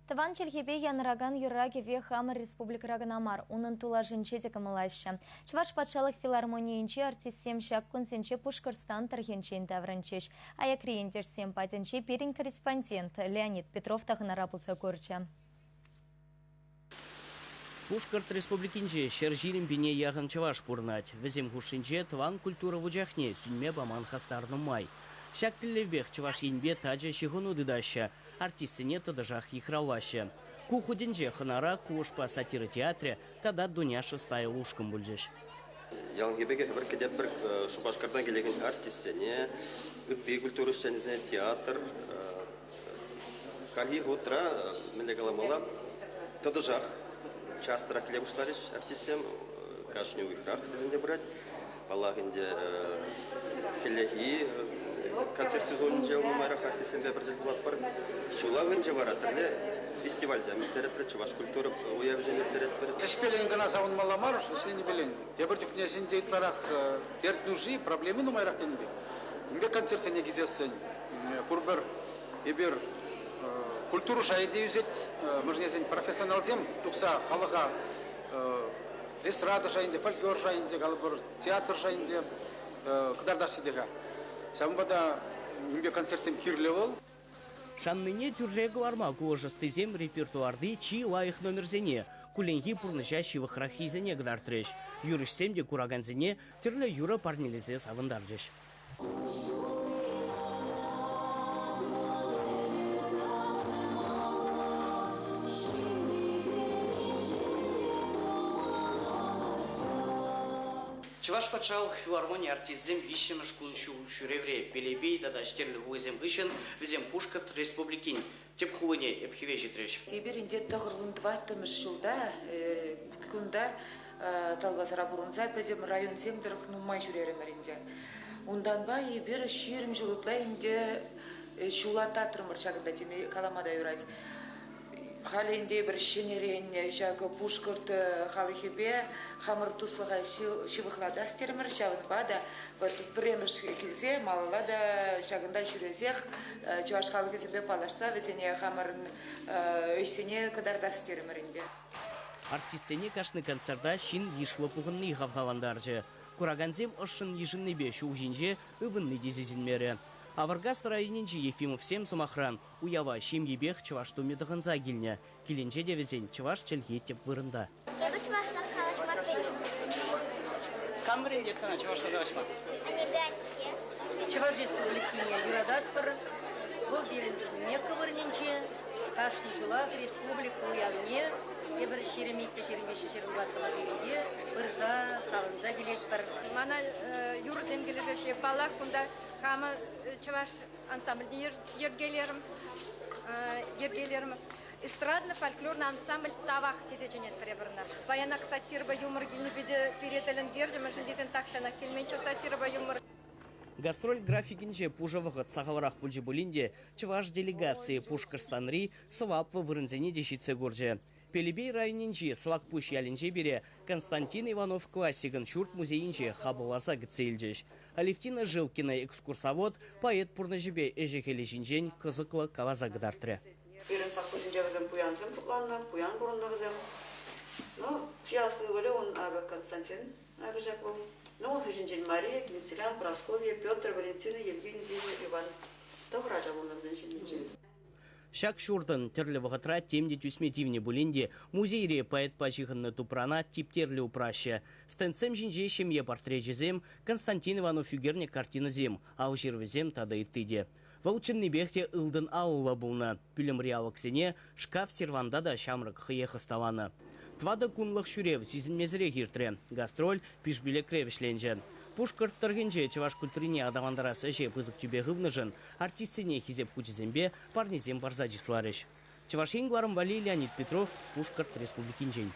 Тӑван чӗлхепе янӑракан юрра-кӗвве хамӑр республикӑра кӑна мар, унӑн тулашӗнче те кӑмӑллаҫҫӗ. Чӑваш патшалӑх филармонийӗнчи артистсем ҫак кунсенче Пушкӑртстан тӑрӑхӗнчен таврӑнчӗҫ. Аякри ентешсем патӗнче пирӗн корреспондент Леонид Петров та хӑнара пулса курчӗ. Пушкӑрт Республикинче 120 пине яхӑн чӑваш пурӑнать. Вӗсем хушшинче тӑван культура вучахне сӳнме паман хастар нумай. Ҫак тӗллевпех Чӑваш Енпе тачӑ ҫыхӑну тытаҫҫӗ, артистсене тӑтӑшах йыхравлаҫҫӗ. Ку хутӗнче хӑнара кулӑшпа сатира театрӗ тата Дуняша стайл ушкӑн пулчӗҫ. Яланхи пекех эпир кӗтетпӗр Шупашкартан килекен артистсене, ытти культура ӗҫченӗсене, театр. Хальхи вӑхӑтра, мӗнле каламалла, тӑтӑшах частӑрах киле пуҫларӗҫ артистсем, кашни уйӑхрах тесен те пырать. Паллах ӗнтӗ, хӗллехи концерт сезонӗнче нумайрах артистсемпе пӗрле пулатпӑр. Ҫулла вӗнче вара тӗрлӗ фестивальсем ирттеретпӗр, чӑваш культура уявӗсем ирттеретпӗр. Ӗҫпелен кӑна савӑнмалла мар, ӗҫленипелен. Тепӗр чухне ӗҫӗнче ытларах терт-нуши, проблеми нумайрах тенӗ пек. Ун пек концертсене килсессӗн пурпӗр эпир культура шайӗ те ӳсет, мӗншӗн профессионалсем тухса халӑха эстрада шайӗнче, фольклор шайӗнче, калӑпӑр, театр шайӗнче кӑтартаҫҫӗ те-ха. Ҫавӑнпа та ун пек концертсем кирлӗ вӑл. Шаннине тӳрре кӑларма кулӑш ӑстисем репертуарти чи лайӑх номерсене, кулленхи пурнӑҫа ҫывӑхраххисене кӑтартрӗҫ. Юрӑҫсем те куракансене тӗрлӗ юрӑ парнелесе савӑнтарчӗҫ. Чӑваш патшалӑх филармони артисчӗсем виҫҫӗмӗш кун ҫул ҫӳревре Пелепей тата Ҫтерлӗ хулисем хыҫҫӑн вӗсем Пушкӑрт Республикин тӗп хулине Ӗпхӗве ҫитрӗҫ. Эпир ӗнтӗ 94-мӗш ҫулта кунта Талпасара пурӑнса пӗтӗм районсем тӑрӑх нумай ҫӳрерӗмӗр ӗнтӗ. Унтанпа эпир 20 ҫул ытла ӗнтӗ ҫула татрӑмӑр ҫакӑнта теме калама та юрать. Халӗ ӗнтӗ эпир ҫӗнӗрен ҫакӑ пушкӑрт халӑхӗпе хамӑр туслӑха ҫывӑхлатас терӗмӗр. Ҫавӑнпа та пӗрремӗш килсе малалла та ҫакӑнта ҫӳресех чӑваш халӑхӗсемпе паллашса вӗсене хамӑрӑн ӗҫсене кӑтартас терӗмӗр ӗнтӗ. Артистсене кашни концерта ҫын йышлӑ пухӑнни хавхалантарчӗ. Куракансем ӑшшӑн йышӑннипе ҫул ҫинче ывӑнни те сисӗнмерӗ. Авӑркас районӗнчи Ефимовсем, сӑмахран, уява ҫемйипех чӑваш тумӗ тӑхӑнса килнӗ. Килӗнче те вӗсен чӑваш чӗлхи тӗп вырӑнта. Эпӗ чӑвашла калаҫма пӗлетӗп. Кам вӗрентет сана чӑвашла калаҫма? Аннепе атте. Чӑваш Республикине юрататпӑр. Вӑл пирӗншӗн Мекка вырӑнӗнче. Кашни ҫулах республика уявне эпир 22, 23, 24 ҫулӗнче пырса савӑнса килетпӗр. Мана юрӑсем килӗшеҫҫӗ. Паллах, кунта хамӑр чӑваш ансамбльне йӗркелерӗм. Йӗркелерӗм. Эстрадно-фольклорный ансамбль «Тавах» тесе чӗнетпӗр эпир ӑна. Паянах сатирӑпа юмор килнипе те пире тӗлӗнтерчӗ, мӗншӗн тесен тахҫанах килменччӗ сатирӑпа юмор. Гастроль графикӗнче пушӑ вӑхӑт сахалрах пулчӗ пулин те чӑваш делегацийӗ Пушкӑртстанри сӑваплӑ вырӑнсене те ҫитсе курчӗ. Пелепей районӗнчи Слакпуҫ ялӗнче пире Константин Иванов классикӑн ҫурт музейӗнче хапӑлласа кӗтсе илчӗҫ. Алевтина Жилкина экскурсовод поэт пурнӑҫӗпе ӗҫӗ-хӗлӗ ҫинчен кӑсӑклӑ каласа кӑтартрӗ. Пирӗн совхозӗнче вӗсем пуянсем шутланнӑ, пуян пурӑннӑ вӗсем. Ну, чи аслӑ ывӑлӗ ун акӑ Константин акӑ ҫак вӑл. Ну, ун хыҫӗнчен Мария, Дмитриян, Прасковья, Петр, Валентина, Евгений, Лиза, Иван. Тӑхӑр ача пулнӑ вӗсен ҫемйинче. Ҫак ҫуртӑн тӗрлӗ вӑхӑтра тем те тӳсме тивнӗ пулин те музейре поэтпа ҫыхӑннӑ тупрана типтерлӗ упраҫҫӗ. Стендсем ҫинче ҫемье портречӗсем, Константин Иванов ӳкернӗ картинӑсем, ал ҫырӑвӗсем тата ытти те. Вӑл чӑннипех те ылтӑн алӑллӑ пулнӑ. Пӳлӗмри алӑксене шкаф-серванта та ҫамрӑк хӑех ӑсталанӑ. Тӑватӑ кунлӑх ҫӳрев сисӗнмесӗрех иртрӗ. Гастроль Пишпӳлекре вӗҫленчӗ. Пушкӑрт тӑрӑхӗнче чӑваш культурине аталантарас ӗҫе пысӑк тӳпе хывнӑшӑн артистсене Хисеп хучӗсемпе парнесем парса чысларӗҫ. Чӑваш Ен кӑларӑм валли Леонид Петров, Пушкӑрт Республикинчен.